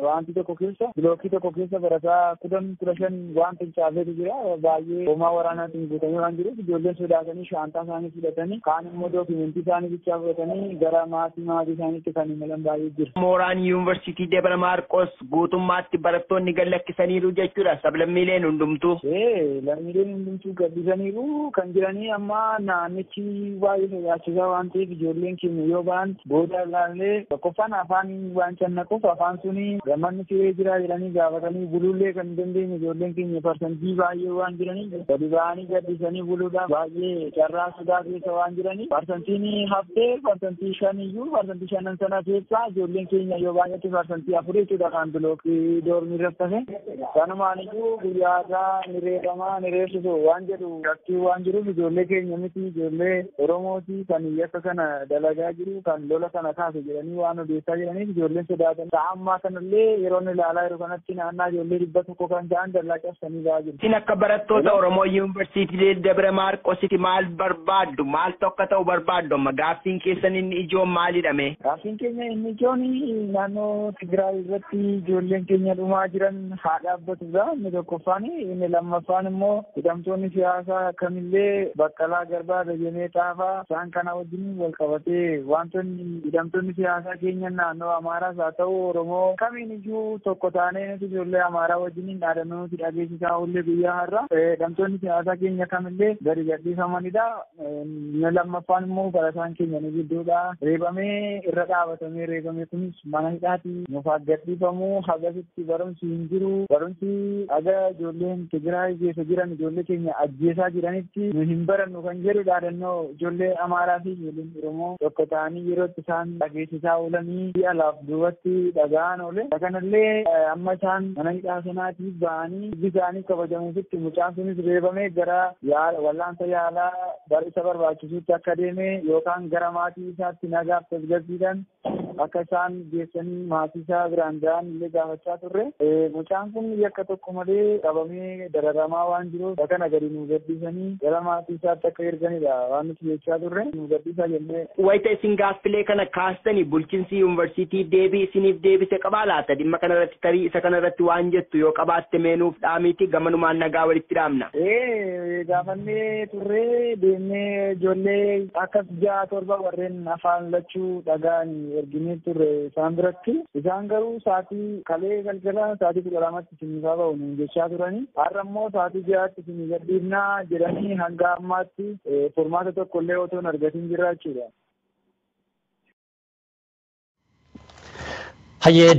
wanti tokko keessa bilookii tokko keessa barataa 10 15 waan fincaafetu jira. Baay'ee hoomaa waraanaatiin guutamee waan jiruuf ijoolleen sodaatanii shaantaa isaanii fudhatanii kaan immoo dookimentii isaanii bichaa fudhatanii gara maatii maatii isaaniitti kan imalan baay'ee jira. Mooraan yuunivarsiitii Dabra Maarqos guutummaatti barattoonni gad lakkisaniiru jechuudha. Sablammiileen hundumtuu. Lammiileen hundumtuu gaddisaniiru kan jiranii amma naannichi baay'ee sodaachisaa waan ta'eef ijoolleen keenya yoo ba'an booda ilaallee tokkoffaan afaan waan cannaquuf afaan suni gammanni siree jira jedhanii gaafatanii buluullee kan hin dandeenye ijoolleen keenya parsantii baay'ee waan jiraniif gadi ba'anii gaddisanii buluudhaaf baay'ee carraa sodaa keessa waan jiranii parsantiin haftee parsantii 5 iyyuu parsantii 5 sana keessaa ijoolleen keenya yoo baay'ate parsantii 4 jechuudha kan bilookii doormii irratti hafe. Kanumaan iyyuu guyyaa irraa ni reebamaa ni reebsisu waan jedhu shakkii waan jiruuf ijoollee keenya miti ijoollee Oromooti kan yakka kana dalagaa jiru kan lola kana kaase jedhanii waan odeessaa jiraniif ijoolleen sodaatan. Sa'a ammaa kanallee yeroo inni ilaalaa jiru kanatti naannaa ijoollee 100 kan ta'an dallaa cabsanii ba'aa jiru. Isin akka barattoota Oromoo yuunivarsiitii Dabra Maarqositti maal barbaaddu? Maaltu akka ta'u barbaaddu? Amma gaaffiin keessan inni ijoon maalidha mee? Gaaffiin keenya inni ijoon naannoo Tigraay irratti ijoolleen keenya dhumaa jiran haa dhaabbatudha. Inni tokkoffaan inni lammaffaan immoo hidhamtoonni siyaasaa kamillee Baqqalaa Garbaa, Dajanee Xaafaa isaan kana wajjin wal qabatee wantoonni hidhamtoonni siyaasaa keenya naannoo Amaaraas haa ta'u Oromoo kamiin iyyuu tokko taanee nuti ijoollee Amaaraa wajjin dhaadannoo nuti dhageessisaa oollee guyyaa har'a hidhamtoonni siyaasaa keenya kamillee gadi gadhiifamanidha. Inni lammaffaan immoo barataan keenya ni gidduudha. Reebamee irra dhaabatamee reebamee kunis mana hidhaati nuuf gadhiifamu hagasitti barumsi hin jiru. Barumsi haga ijoolleen Tigraay keessa jiran ijoollee keenya ajjeesaa jiranitti nu hin barannu kan jedhu dhaadannoo ijoollee Amaaraa fi ijoolleen Oromoo tokko ta'anii yeroo itti isaan dhageessisaa oolanii fi alaaf duubatti dhaga'an oole. Kanallee amma isaan mana hidhaa sanaatiif ba'anii ijji isaanii kabajamuufitti mucaan sunis reebamee gara wallaansa yaalaa isa barbaachisutti akka deeme yookaan gara maatii isaatti nagaaf tasgabbiidhaan akka isaan geessanii maatii isaa biraan ga'an illee gaafachaa turre. Mucaan kun yakka tokko malee qabamee dararamaa waan jiruuf kana gadi nu gaddisanii gara maatii isaatti akka erganidha waan nuti jechaa turre nu gaddisaa jennee. Wayita isin gaaffilee kana kaastanii bulchiinsi yuunivarsiitii deebii isiniif deebise qabaa laata? Dhimma kanarratti tarii isa kanarratti waan jettu yoo qabaatte meenuuf dhaamiiti gamanumaan nagaa walitti dhaamna. Gaafannee turre deemnee ijoollee akkas 6 7 warreen afaan lachuu dhagaan erginee turre isaan biratti. Isaan garuu sa'aatii kalee galgala sa'aatii 12tti isinifaa ba'u nuun jechaa turanii. Har'a immoo sa'aatii 6tti isinii gadhiifnaa jedhanii hanga ammaatti furmaata tokko illee otoo hin argatin jirra jechuudha. Hayyee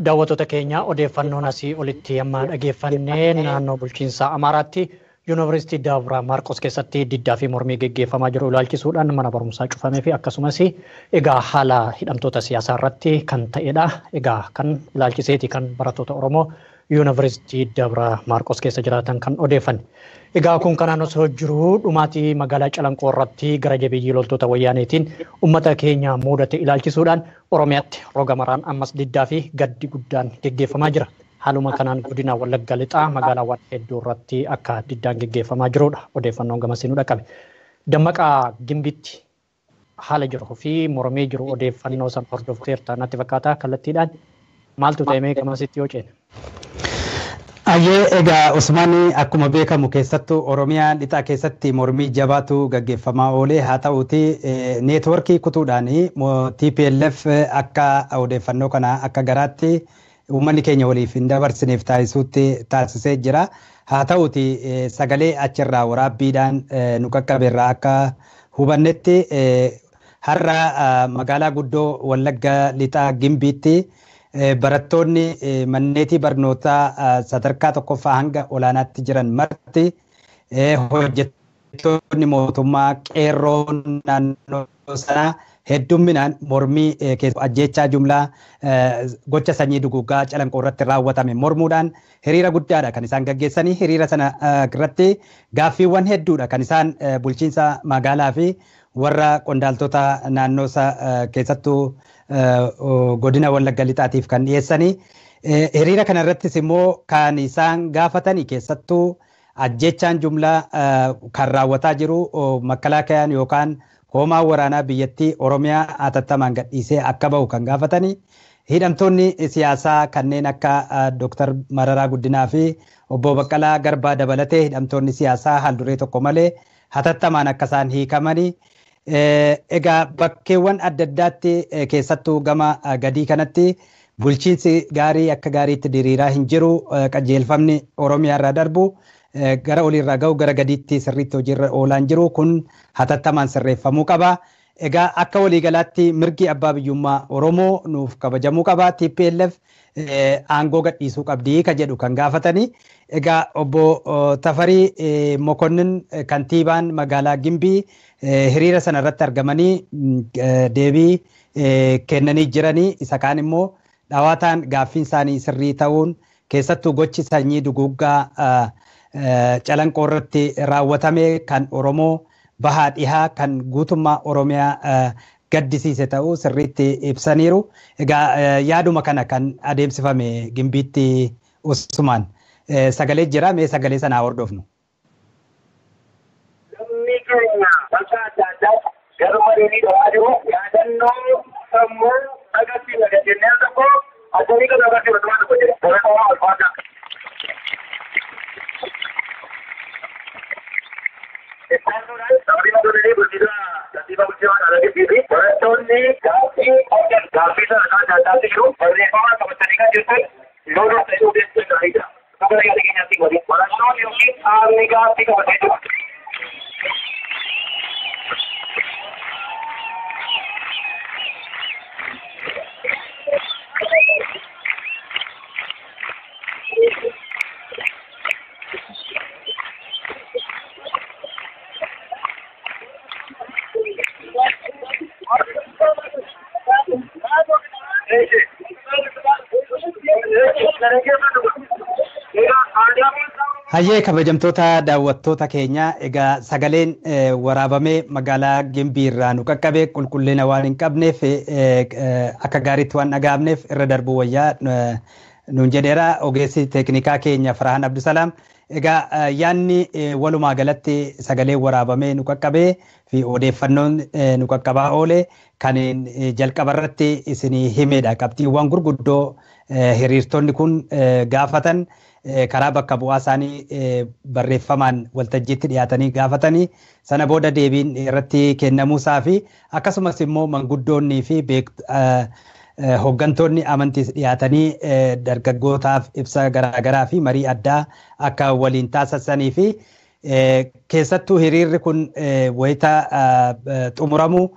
daawwattoota keenya odeeffannoon asii olitti amma dhageeffannee naannoo bulchiinsa Amaaraatti Yuunivarsiitii Dabra Maarqos keessatti diddaa fi mormii geggeeffamaa jiru ilaalchisuudhaan mana barumsaa cufamee fi akkasumas egaa haala hidhamtoota siyaasaa irratti kan ta'edha. Egaa kan ilaalchiseeti kan barattoota Oromoo Yuunivarsiitii Dabra Maarqos keessa jiraatan kan odeeffanne. Egaa kun kanaan osoo jiru dhumaatii magaalaa Calanqoo irratti gara jabeeyyii loltoota wayyaaneetiin uummata keenya mudate ilaalchisuudhaan Oromiyaatti roga maraan ammas diddaa fi gaddi guddaan geggeeffamaa jira. Haaluma kanaan godina Wallagga Lixaa magaalaawwan hedduu irratti akka diddaan geggeeffamaa jirudha. Odeeffannoon gamasii nu dhaqqabe. Dammaqaa Gimbitti haala jiruu fi mormii jiru odeeffannoo san hordofteerta natti fakkaata kallattiidhaan maaltu ta'e gamasitti yoo ceene? Ayyee, egaa Usmaan, akkuma beekamu keessattuu Oromiyaa lixaa keessatti mormii jabaatu gaggeeffamaa oolee. Haa ta'uuti neetworkii kutuudhaan TPLF akka odeeffannoo kana akka garaatti uummanni keenya waliif hin dabarsineef taasisuutti taasisee jira. Haa ta'uuti sagalee achirraa waraabbiidhaan nu qaqqabeerraa akka hubannetti har'a magaalaa guddoo Wallagga Lixaa Gimbiitti barattoonni manneetii barnootaa sadarkaa tokkoffaa hanga olaanaatti jiran marti, hojjettoonni mootummaa, qeerroon naannoo sanaa heddumminaan mormii ajjeechaa jumlaa gocha sanyii duguuggaa Calanqoo irratti raawwatame mormuudhaan hiriira guddaadha kan isaan gaggeessanii. Hiriira sana irratti gaaffiiwwan hedduudha kan isaan bulchiinsa magaalaa fi warra qondaaltota naannoo keessattuu godina Wallagga Lixaatiif kan dhiyeessanii. Hiriira kana irrattis immoo kan isaan gaafatanii keessattuu ajjechaan jumlaa kan raawwataa jiru makkalaakayaan yookaan hoomaa waraanaa biyyattii Oromiyaa hatattamaan gadhiisee akka bahu kan gaafatanii. Hidhamtoonni siyaasaa kanneen akka Dr. Mararaa Guddinaa fi obbo Baqqalaa Garbaa dabalatee hidhamtoonni siyaasaa haalduree tokko malee hatattamaan akka isaan hiikamanii. Egaa bakkeewwan adda addaatti keessattuu gama gadii kanatti bulchiinsi gaarii akka gaariitti diriiraa hin jiru, qajeelfamni Oromiyaa irraa darbu gara oliirraa ga'u gara gadiitti sirriitti hojiirra oolaan jiru, kun hatattamaan sirreeffamuu qaba. Egaa akka waliigalaatti mirgi abbaa biyyummaa Oromoo nuuf kabajamuu qaba. TPLF aangoo gadhiisuu qabdii ka jedhu kan gaafatanii. Egaa obbo Tafarii Mokonnin, kantiibaan magaalaa Gimbii, hiriira sana irratti argamanii deebii kennanii jiranii. Isa kaan immoo dhawaataan gaaffiin isaanii sirrii ta'uun, keessattuu gochi sanyii duguuggaa Calanqoo irratti raawwatame kan Oromoo bahaa dhihaa kan guutummaa Oromiyaa gaddisiise ta'uu sirriitti ibsaniiru. Egaa yaaduma kana kan adeemsifame Gimbiitti. Usmaan, sagalee jira, mee sagalee sanaa hordofnu. Namni keenya bakka adda addaatti garmalee miidhamaa jiru yaadannoo sammuu agarsiisa jennee tokko adda kana agarsiisa tokko jedha. Bara alfaata. Barattoonni gaaffii qabdan, gaaffii sadarkaa adda addaatti jiru barreeffama qabatanii kan jirtan lola ta'uu beeksisa gaariidha. Akka yaada keenyaatti godhe barattoonni yookiin qaamni gaaffii qabatee jiru. Hayyee, kabajamtoota daawwattoota keenya, egaa sagaleen waraabamee magaalaa Gimbii irraa nu qaqqabe qulqullina waan hin qabneef, akka gaariitti waan dhaga'amneef irra darbuu wayyaa nuun jedheera ogeessi teeknikaa keenya Farahan Abdusalaam. Egaa yaanni walumaa galatti sagalee waraabamee nu qaqqabee fi odeeffannoon nu qaqqabaa oole kan jalqaba irratti isinii himedha. Qabxiiwwan gurguddoo hiriirtonni kun gaafatan karaa bakka bu'aa isaanii barreeffamaan waltajjiitti dhiyaatanii gaafatanii, sana booda deebiin irratti kennamuusaa fi akkasumas immoo manguddoonnii fi hooggantoonni amantiis dhiyaatanii dargaggootaaf ibsa garaagaraa fi marii addaa akka waliin taasisanii fi keessattuu hiriirri kun wayita xumuramu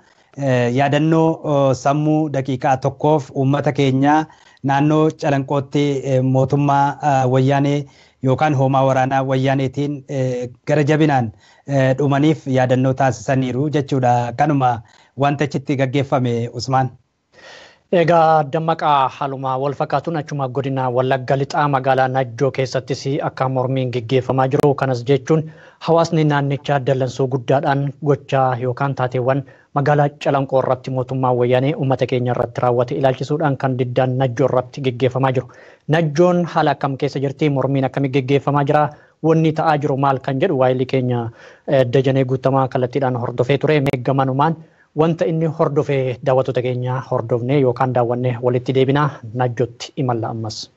yaadannoo sammuu daqiiqaa tokkoof uummata keenya naannoo Calanqootti mootummaa wayyaanee yookaan hoomaa waraanaa wayyaaneetiin gara jabinaan dhumaniif yaadannoo taasisaniiru jechuudha. Kanuma wanta achitti gaggeeffame Usmaan. Egaa Dammaqaa, haaluma wal fakkaatuun achuma godina Wallagga Lixaa magaalaa Najjoo keessattis akka mormiin gaggeeffamaa jiru. Kanas jechuun hawaasni naannichaa dallansuu guddaadhaan gochaa yookaan taateewwan magaalaa Calanqoo irratti mootummaan wayyaanee uummata keenya irratti raawwate ilaalchisuudhaan kan diddaan Najjoo irratti gaggeeffamaa jiru. Najjoon haala akkam keessa jirti? Mormiin akkamii gaggeeffamaa jira? Wanni ta'aa jiru maal kan jedhu waayilii keenya Dajanee Guutamaa kallattiidhaan hordofee ture. Meeggamanumaan wanta inni hordofee daawwattoota keenya hordofnee yookaan daawwannee walitti deebinaa. Najjootti imalla ammas.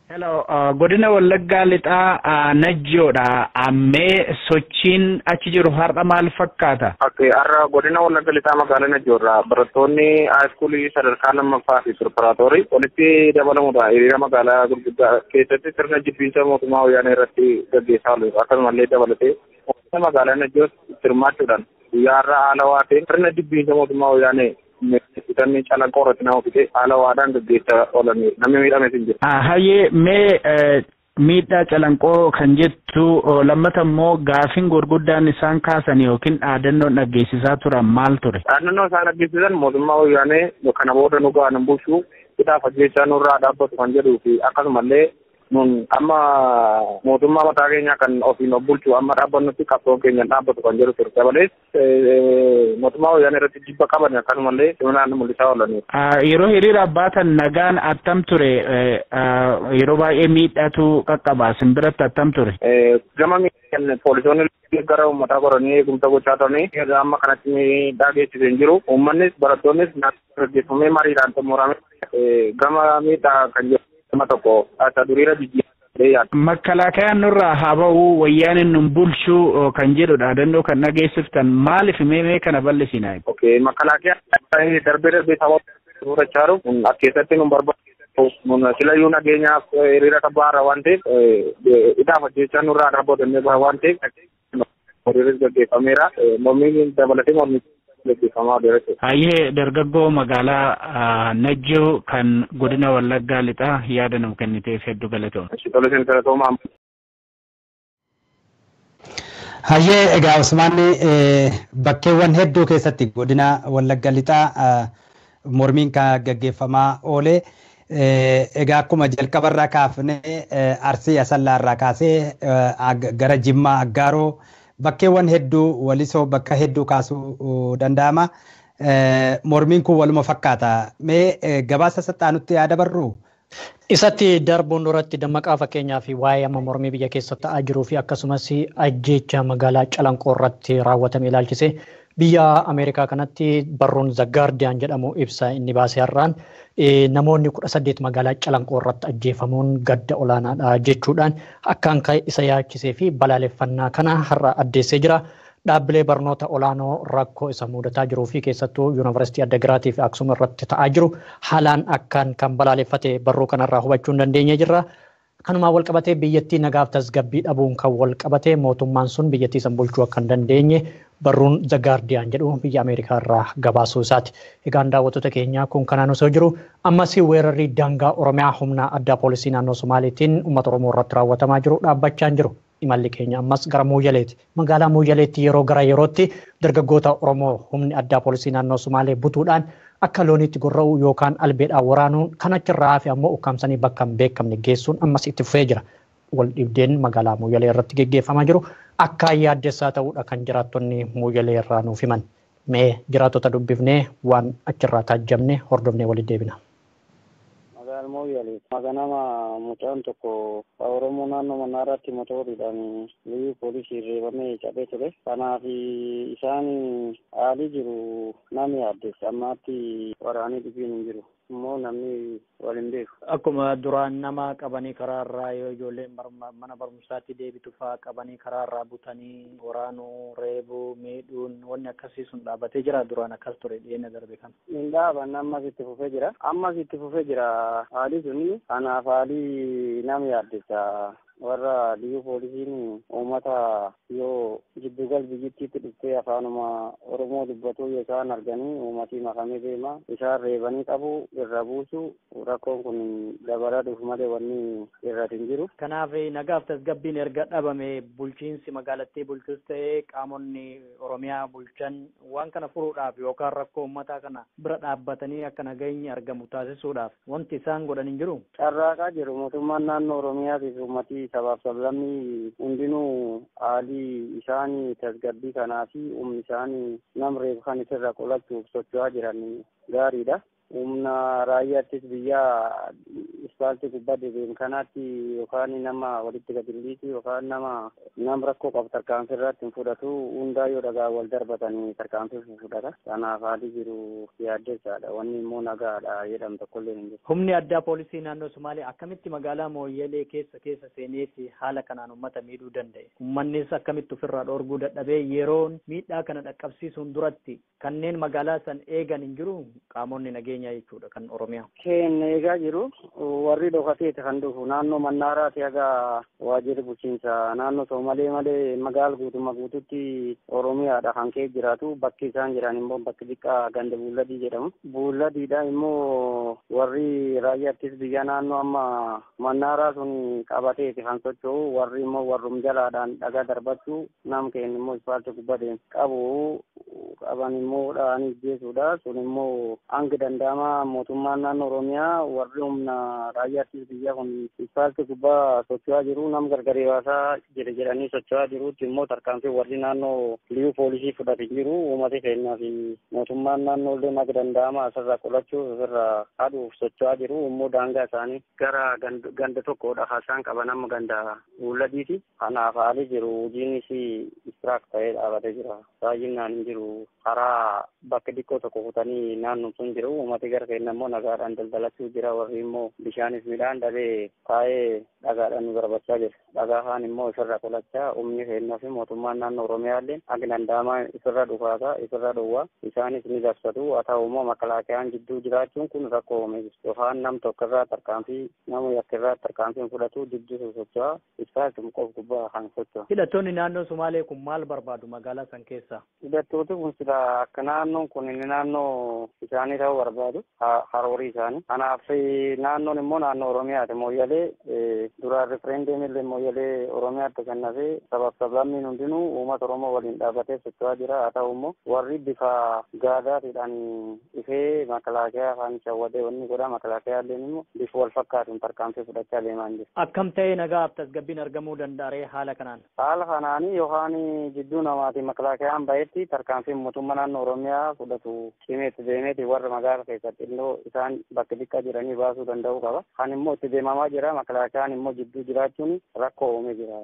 Hello, godina Wallaggaa Lixaa Najjoodha. Ammee sochiin achi jiru har'a maal fakkaata? Okay, har'a godina Wallagga Lixaa magaalaa Najjoorraa barattoonni haayiskuulii sadarkaa lammaffaa fi pireparaatoorii walitti dabalamuudhaan hiriira magaalaa gurguddaa keessatti sirna jibbiinsa mootummaa wayyaanee irratti gaggeessaa oolu. Akkasumallee dabalatee magaalaa Najjoos hirmaachuudhaan guyyaa har'aa haala waateen sirna jibbiinsa mootummaa wayyaanee bitanni Calanqoo irratti nama fite haala waadhaan gaggeessaa oolaniiru. Namni miidhames hin jiru. Hayyee, mee miidhaa Calanqoo kan jettu, lammata immoo gaafiin gurguddaan isaan kaasan yookiin dhaadannoon dhaggeessisaa turan maal ture? Dhaadannoo isaan dhaggeessisan mootummaa wayyaanee kana booda nu ga'an hin bulchu, hidhaaf ajjeechaa nurraa dhaabbatu kan jedhuu fi akkasumallee nun amma mootummaa mataa keenya kan ofiin of bulchu amma dhaabbannutti qabsoon keenya dhaabbatu kan jedhu ture. Dabalees mootummaa wayyaanee irratti jibba qaban akkasumallee ciminaan mul'isaa oolaniiru. Yeroo hiriira baatan nagaan attam ture? Yeroo baay'ee miidhatu qaqqaba, simbiratti attam ture? Gama miidhaan poolisoonni gara uummataa qoranii eegumsa gochaa turanii egaa amma kanatti miidhaa geessisee hin jiru. Uummannis barattoonnis gaggeeffamee mariidhaan xumurame gama miidhaa kan jiru nama tokko isa duriira jijjiiree yaada. Makkalaakayaan nurraa haa ba'u, wayyaaniin nun bulchuu kan jedhu dhaadannoo kan dhageessiftan maaliif? Mee kana bal'isina? Okay, makkalaakayaan darbee darbee saba fudhachaa jiru as keessatti nun barbaadu. Nun silayyuu nageenyaaf hiriira kabbaarra waan ta'eef hidhaaf ajjeechaa nurraa dhaabbatannee waan ta'eef hiriirris gaggeeffameera. Mormiin dabalatee mormii gaggeeffamaa oolera. Hayyee, dargaggoo magaalaa Najjoo kan godina Wallaggaa Lixaa, yaada nuuf kenniteef hedduu galatooma. Tole, isin galatoomaa. Hayyee, egaa Usmaanni, bakkeewwan hedduu keessatti godina Wallagga Lixaa mormiin kan gaggeeffamaa oole. Egaa akkuma jalqabarraa kaafnee Arsii Asallaarraa kaasee gara Jimmaa Aggaaroo, bakkeewwan hedduu, Walisoo, bakka hedduu kaasuu danda'ama. Mormiin kun waluma fakkaata. Mee gabaasa saxaanutti yaada barru? Isatti darbuun duratti Dammaqaa, fakkeenyaa fi waa'ee amma mormii biyya keessa ta'aa jiruu fi akkasumas ajjeecha magaalaa Calanqoo irratti raawwatame ilaalchise biyya Ameerikaa kanatti barruun The Guardian jedhamu ibsa inni baase har'aan namoonni 18 magaalaa Calanqoo irratti ajjeefamuun gadda olaanaadha jechuudhaan akkaan isa yaachisee fi balaaleffannaa kana har'a addeessee jira. Dhaabbilee barnoota olaanoo rakkoo isa mudataa jiruu fi keessattuu yuunivarsiitii Addagaraatii fi Aksum irratti ta'aa jiru haalaan akkaan kan balaaleffate barruu kanarraa hubachuu hin dandeenye jirra. Kanumaan wal qabatee biyyattii nagaaf tasgabbii dhabuun kan wal qabate mootummaan sun biyyattii san bulchuu akka hin dandeenye barruun The Guardian jedhu biyya Ameerikaa irraa gabaasuu isaati. Egaan daawwattoota keenyaa, kun kanaan osoo jiru ammas weerarri daangaa Oromiyaa humna addaa poolisii naannoo Somaaliitiin uummata Oromoo irratti raawwatamaa jiru dhaabbachaa hin jiru. Imalli keenya ammas gara Mooyyaleeti. Magaalaa Mooyyaleetti yeroo gara yerootti dargaggoota Oromoo humni addaa poolisii naannoo Somaalee butuudhaan akka looniitti gorra'u yookaan albeedhaan waraanuun kan achirraa hafe ammoo ukkaamsanii bakka hin beekamne geessuun ammas itti fufee jira. Wal dhibdeen magaalaa Mooyyalee irratti geggeeffamaa jiru akka yaaddessaa ta'uudha kan jiraattonni Mooyyalee irraa nuuf himan. Mee jiraattota dubbifnee waan achirraa taajjabne hordofnee walitti deebina. Magaalaa Mooyyalee maganama mucaan tokko Oromoo naannoo Mannaaraatti motoriidhaan liyyuu poolisii reebamee cabee ture. Kanaaf isaan haalli jiru nama yaaddessa. Ammaatti waraanii dubbiin hin jiru. Immoo namni wal hin beeku. Akkuma duraan nama qabanii karaa irraa yoo ijoolleen mana barumsaatti deebitu fa'aa qabanii karaa irraa butanii waraanuu, reebuu, miidhuun wanni akkasii sun dhaabbatee jira. Duraan akkas ture dhiyeenya darbe kana. Hin dhaabanne, ammas itti fufee jira. Ammas itti fufee jira haalli suni. Kanaaf haalli nama yaaddessa. Warra liyyuu poolisiin uummata yoo giddugal biyyattiitti dhuftee afaanuma Oromoo dubbatu yoo isaan arganii uummatii makamee deema. Isaan reebanii qabu irra buusu rakkoon kun dabalaa dhufu malee wanni irratti hin jiru. Kanaaf nagaaf tasgabbiin erga dhabame bulchiinsi magaalattii bulchus ta'ee qaamonni Oromiyaa bulchan waan kana furuudhaaf yookaan rakkoo uummataa kana bira dhaabbatanii akka nageenyi argamu taasisuudhaaf wanti isaan godhan hin jiru. Carraaqaa jiru mootummaan naannoo Oromiyaatiif uummatii sabaaf sablammii hundinuu haalii isaanii tasgabbii kanaa fi humni isaanii nam reefu kan isirra qolachuuf socho'aa jiran gaariidha. Humna raayyaattis biyyaa ispaaltii gubbaa deebiin kanaatti yookaan nama walitti gadi dhiisu yookaan nama nam rakkoo qabu tarkaanfii irratti hin fudhatu hundaa yoo dhagaa wal darbatanii tarkaanfii fudhata. Kanaaf haalli jiru yaaddeessaadha. Wanni immoo nagaadha jedhamu tokkollee hin jiru. Humni addaa poolisii naannoo Somaalee akkamitti magaalaa Mooyyelee keessa seeneeti haala kanaan uummata miidhuu danda'e? Uummannis akkamitti ofirraa dhoorguu dadhabee yeroon miidhaa kana dhaqqabsiisuun duratti kanneen magaalaa san eegan hin jiru qaamonni nageenya jechuudha kan Oromiyaa. Keenya eegaa jiru warri dhokateeti kan dhufu naannoo Mannaaraati haga waajjirri bulchiinsa naannoo Soomalee malee magaala guutummaa guututti Oromiyaadha kan kee jiraatu bakki isaan jiran immoo bakki xiqqaa ganda Buulladii jedhamu. Buulladiidha immoo warri raayyaattis biyya naannoo amma Mannaaraa sun qabateeti kan socho'u warri immoo warrum jalaadhaan dhagaa darbachuu nam keenya immoo ispaaltii gubbaa deemu qabu qaban immoo dha'anii ajjeesuudha sun immoo hanga danda'ama mootummaan naannoo Oromiyaa warri humna raayyaattis biyya kun ispaaltii gubbaa socho'aa jiru nam gargar baasaa jira jedhanii socho'aa jirutti immoo tarkaanfii warri naannoo liyyuu poolisii fudhate jiru uummata keenyaa fi mootummaan naannoo illee hanga danda'ama asirraa qolachuuf asirraa haduuf socho'aa jiru immoo daangaa isaanii gara ganda tokkodha isaan qaban amma ganda Buulladiiti. Kanaaf haalli jiru hojiinis istiraak ta'ee dhaabatee jira. Baay'inaan hin jiru karaa bakka xiqqoo tokko kutanii naannoon sun jiru uummati gara keenya immoo nagaadhaan daldalachuu jira warri immoo bishaanis midhaan dhabee taa'ee dhagaadhaan nu darbachaa jira. Dhagaa kaan immoo isirra qolachaa humni keenyaa fi mootummaan naannoo Oromiyaa illee hanga danda'amaa isirra dhukaasa isirra dhowwa isaanis ni dabsatu haa ta'u immoo makalaakayaan jidduu jiraachuun kun rakkoo uumee jiru. Yookaan nam tokkorraa tarkaanfii nama yakkarraa tarkaanfii hin fudhatu jidduu sosocho'aa ispaaltum qof gubbaa kan socho'a. Hidhattoonni naannoo Somaalee kun maal barbaadu magaalaa san keessa? Hidhattooti kun sila akka naannoon kun inni naannoo isaanii ta'uu barbaadu haroorii isaanii. Kanaaf naannoon immoo naannoo Oromiyaati. Mooyyalee duraan rifereendemii illee Mooyyalee Oromiyaatti kennafee sabaaf sablammiin hundinuu uummata Oromoo waliin dhaabbatee socho'aa jira. Haa ta'u immoo warri bifa gaadaatiidhaan ifee makalaakiyaa kan shawwadee wanni godha makalaakiyaa illee immoo bifa wal fakkaatuun tarkaanfii fudhachaa deemaa hin jiru. Akkam ta'ee nagaaf tasgabbiin argamuu danda'aree haala kanaan? Haala kanaanii yookaan jidduu namaati makalaakiyaan bahetti tarkaanfiin mootummaa naannoo Oromiyaa fudhatu cimeetti deemeeti warra magaala keessatti immoo isaan bakka xiqqaa jiranii baasuu danda'uu qaba. Kan immoo itti deemamaa jira makalaakiyaan immoo jidduu jiraachuun rakkoo uumee jira.